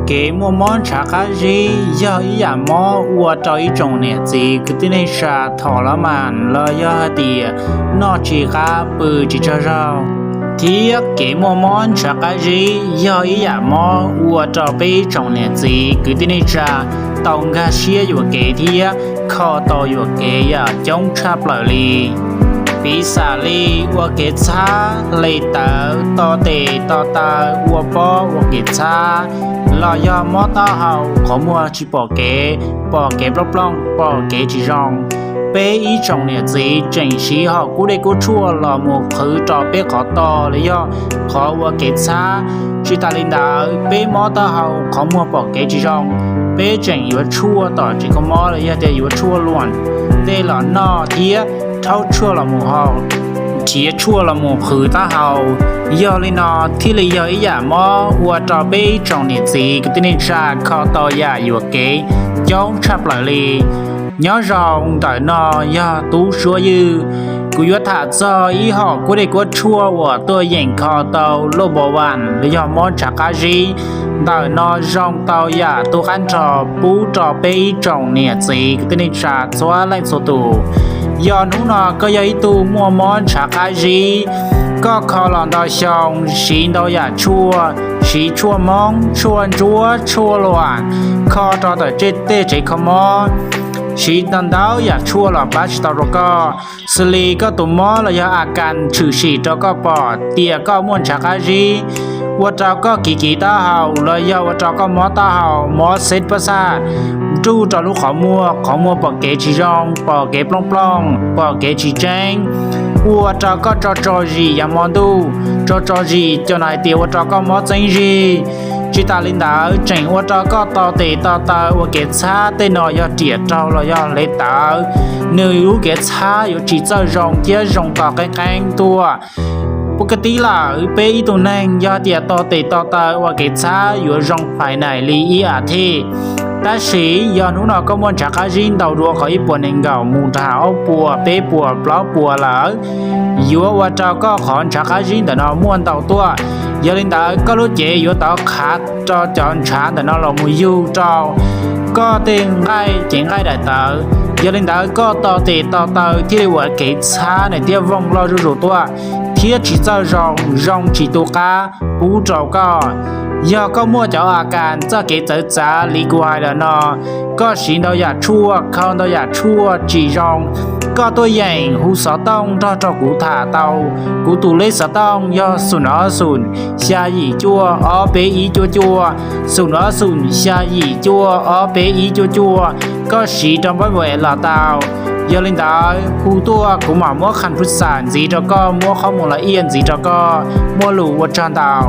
Kev muaj mob ntshav qab zib yog ib yam mob ua rau ib tsoom niam txiv kwv tij neej tsa thom los mas los yog hais tias noj tsis qab pw tsis tsaug zog. Thiab kev muaj mob ntshav qab zib yog ib yam mob ua rau peb ib tsoom niam txiv kwv tij neej tsa tau nkag siab yuam kev thiab kho tau yuam kev yam coob tshaj plaws li. Piv xam li ua kev txhab, hle tawv, to tes to taw, ua pob ua kev txhab, los yog mob taub hau, qhov muag tsis pom kev, pom kev plooj plooj, pom kev tsis zoo. Peb ib tsoom niam txiv tseem siv hom kub dej kub tshuaj los mus qhwv rau peb qhov to los yog qhov ua kev txhab. Tsis tas li ntawd, peb mob taub hau qhov muag pom kev tsis zoo, peb tseem yuav tshuaj tom tsev kho mob los yog tias yuav tshuaj luam tej los noj thiab rhaub tshuaj los mus haus, nrhiav tshuaj los mus qhwv taub hau. Yog li no thiaj li yog ib yam mob ua rau peb ib tsoom niam txiv kwv tij neej tsa kho tau yam yuam kev coob tshaj plaws li. Nyob zoo, ntawm no yog Tub Suab Ywg. Kuv yuav tham txog ib hom kub dej kub tshuaj uas tuaj yeem kho tau lub npau vas los yog mob ntshav qab zib. Ntawm no zoo tau yam tu qab nrho pub rau peb ib tsoom niam txiv kwv tij neej tsa txhua leej txhua tus. Yog hnub no koj yog ib tug muaj mob ntshav qab zib, koj kho los ntau xyoo, siv ntau yam tshuaj, siv tshuaj Hmoob, tshuaj ntsuab, tshuaj luam, kho rau tom tej tsev kho mob, siv ntau ntau yam tshuaj los pab tsis tau rau koj. Xws li koj tus mob los yog a kas tshwm sim rau koj pom tias koj muaj ntshav qab zib, ua rau koj kiv kiv taub hau los yog ua rau koj mob taub hau, mob xeb pab xaj, nruj rau lub qhov muag, qhov muag pom kev tsis zoo, pom kev plooj plooj, pom kev tsis tseeb, ua rau koj tso tso zis yav hmo ntuj, tso tso zis cov no hais tias ua rau koj mob txeeb zig. Tsis tas li ntawd, tseem ua rau koj to tes to taw ua kev txhab, tej no yog riam raug los yog hle tawv, nws lub kev txhab yuav tsis txawj zoo thiab zoo to qeeb qeeb tuaj. Pub kab tib lawm, peb ib tug neeg yog tias to tes to taw ua kev txhab yuav zoo fais naim li ib as thiv. Tab sis yog hnub no koj muaj ntshav qab zib ntau dua qhov ib puas nees nkaum mus rau ob puas peb puas plaub puas lawm, yuav ua rau koj qhov ntshav qab zib ntawm no muaj ntau tuaj. Yog li ntawd, koj lub cev yuav tau qhav rau cov ntshav ntawm no los mus yug rau koj tej nqaij cev nqaij daim tawv. Yog li ntawd, koj to tes to taw thiaj li ua kev txhab nws thiaj vooj loj zuj zus tuaj, thiab tsis txawj zoo, zoo tsis tu qab pub rau koj. Yog koj muaj cov a kas txoj kev txawv txav li kuv hais lawm no, koj siv ntau yam tshuaj, kho ntau yam tshuaj tsis zoo, koj tuaj yeem hu xov tooj nrog rau kuv tham tau. Kuv tus lej xov tooj yog xum ob xum xya yim cuaj ob peb ib cuaj cuaj, xum ob xum xya yim cuaj ob peb ib cuaj cuaj. Koj siv rau npab ve los tau. Yog li ntawd, hu tuaj kuv mam muab kham phu xam ntxiv rau koj, muab qhob mus los iaj ntxiv rau koj. Muaj lus ua tsaug ntau.